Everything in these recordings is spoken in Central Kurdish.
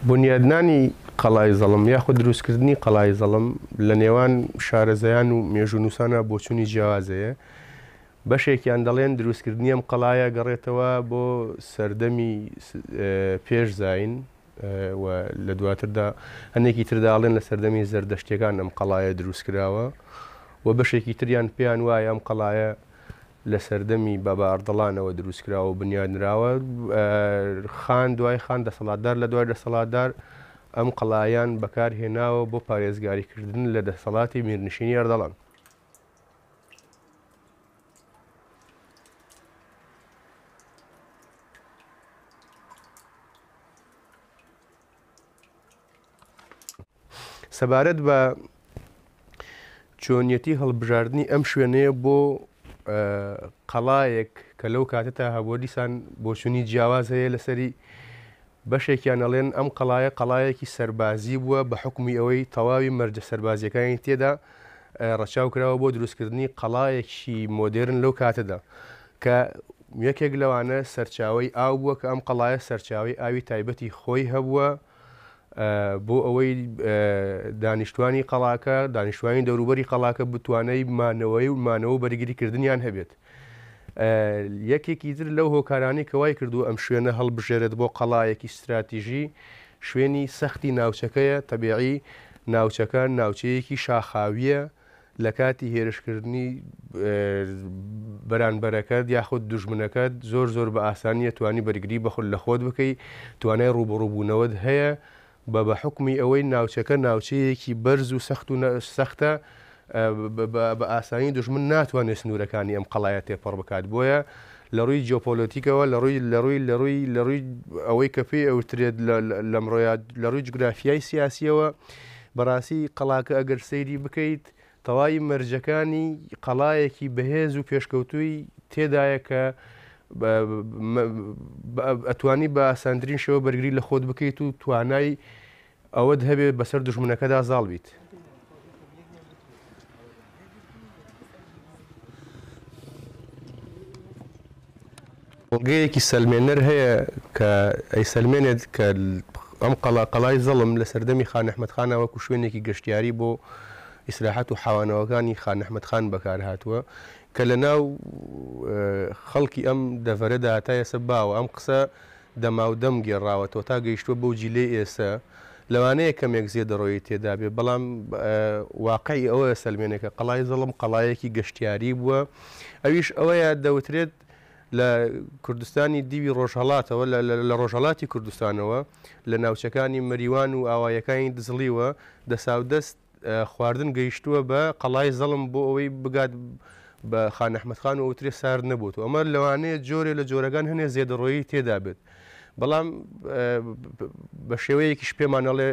بونیادنانی قەڵای زەڵم یاخود دروستکردنی قەڵای زەڵم لە نێوان شارەزایان و مێژوونووسانا بۆچوونی جیاواز هەیە. بەشێکیان دەڵێن دروستکردنی ئەم قەڵایە گەڕێتەوە بۆ سەردەمی پێش زایین و لە دواتردا هەندێکی تردا ئەڵێن لە سەردەمی زەردەشتیەکان ئەم قەڵایە دروست کراوە و بەشێکی تریان پێیان وایە ئەم قەڵایە لە سەردەمی بابا ئەردەڵانەوە دروست کراوە و بنیاد نراوە. خان دوای خان دەسەڵاتدار لە دوای دەسەڵاتدار ئەم قەڵایان بەکار هێناوە بۆ پارێزگاریکردن لە دەسەڵاتی میرنشینی ئەردەڵان. سەبارەت بە چۆنیەتی هەڵبژاردنی ئەم شوێنەیە بۆ قەڵایەک کە لەو کاتەتا هەبووە دیسان بۆچوونی جیاواز هەیە لەسەری بەشێکیان ئەڵێن ئەم قەڵایە قەڵایەکی سەربازی بووە بە حوکمی ئەوەی تەواوی مەرجە سەربازیەکانی تێدا ڕەچاو کراوە بۆ دروستکردنی قەڵایەکی مۆدێرن لەو کاتەدا کە یەکێک لەوانە سەرچاوەی ئاو بووە کە ئەم قەڵایە سەرچاوەی ئاوی تایبەتی خۆی هەبووە بۆ ئەوەی دانیشتوانی قەڵاکە دانیشتوانی دەوروبەری قەڵاکە بتوانای مانەوەی و مانەوە و بەرگری کردنیان هەبێت. یەکێکی تر لەو هۆکارانەی کە وای کردووە ئەم شوێنە هەڵبژێرێت بۆ قەڵایەکی ستراتیژی، شوێنی سەختی ناوچەکەیە، تەبیعی ناوچەکە ناوچەیەکی شاخاوییە، لە کاتی هێرشکردنی بەرانبەرەکەت یاخود دوژمنەکەت زۆر زۆر بە ئاسانی ئەتوانی بەرگری بە لە خۆت بکەی، توانای ڕووبەڕووبوونەوەت هەیە، بە بە حوکمی ئەوەی ناوچەکە ناوچەیەکی بەرز و سەخت و سەختە بە ئاسانی دوژمن ناتوانێت سنوورەکانی ئەم قەڵایە تێپەڕ بکات بۆیە لە ڕووی جیۆپۆلۆتیکەوە لە ڕووی لە ڕووی لە ڕووی لە ڕووی ئەوەی کە پێی ئەوترێت لەمڕۆیا لە ڕووی جوگرافیای سیاسیەوە بەڕاستی قەڵاکە ئەگەر سەیری بکەیت تەواوی مەرجەکانی قەڵایەکی بەهێز و پێشکەوتووی تێدایە کە ئەتوانی بە ئاسانترین شێوە بەرگری لە خۆت بکەیت و توانای ئەوەت هەبێت بەسەر دوژمنەکەدا زاڵ بیت. بەڵگەیەکی سەلمێنەر هەیە کە ئەیسەلمێنێت کە ئەم قەڵا، قەڵای زەڵم لە سەردەمی خان ئەحمەد خانا وەکو شوێنێکی گەشتیاری بۆ ئیسراحەت و حەوانەوەکانی خان ئەحمەد خان بەکارهاتووە کە لە ناو خەڵکی ئەم دەڤەرەدا تا ئێستا باوە. ئەم قسە دەماودەم گێڕاوەتەوە تا گەیشتووە بەو جیلەی ئێستا. لەوانەیە کەمێک زێدەڕۆیی تێدا بێ، بەڵام واقعی ئەوە ئەسەلمێنێ کە قەڵای زەڵم قەڵایەکی گەشتیاری بووە. ئەویش ئەوەیە دەوترێت لە کوردستانی دیوی ڕۆژهەڵاتەوە، لە ڕۆژهەڵاتی کوردستانەوە، لە ناوچەکانی مەریوان و ئاواییەکانی دزڵیوە، دەساودەست خواردن گەیشتووە بە قەڵای زەڵم بۆ ئەوەی بگات بە خان ئەحمەد خان و ئەوترێ سارد نەبووەوە. ئەمە لەوانەیە جۆرێ لە جۆرەکان هەنێ زێدەڕۆیی تێدا بێت، بەڵام بە شێوەیەکیش پێمان ئەڵێ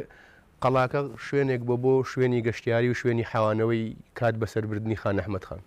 قەڵاکە شوێنێک بووە بۆ شوێنی گەشتیاری و شوێنی حەوانەوەی کات بەسەربردنی خان ئەحمەد خان.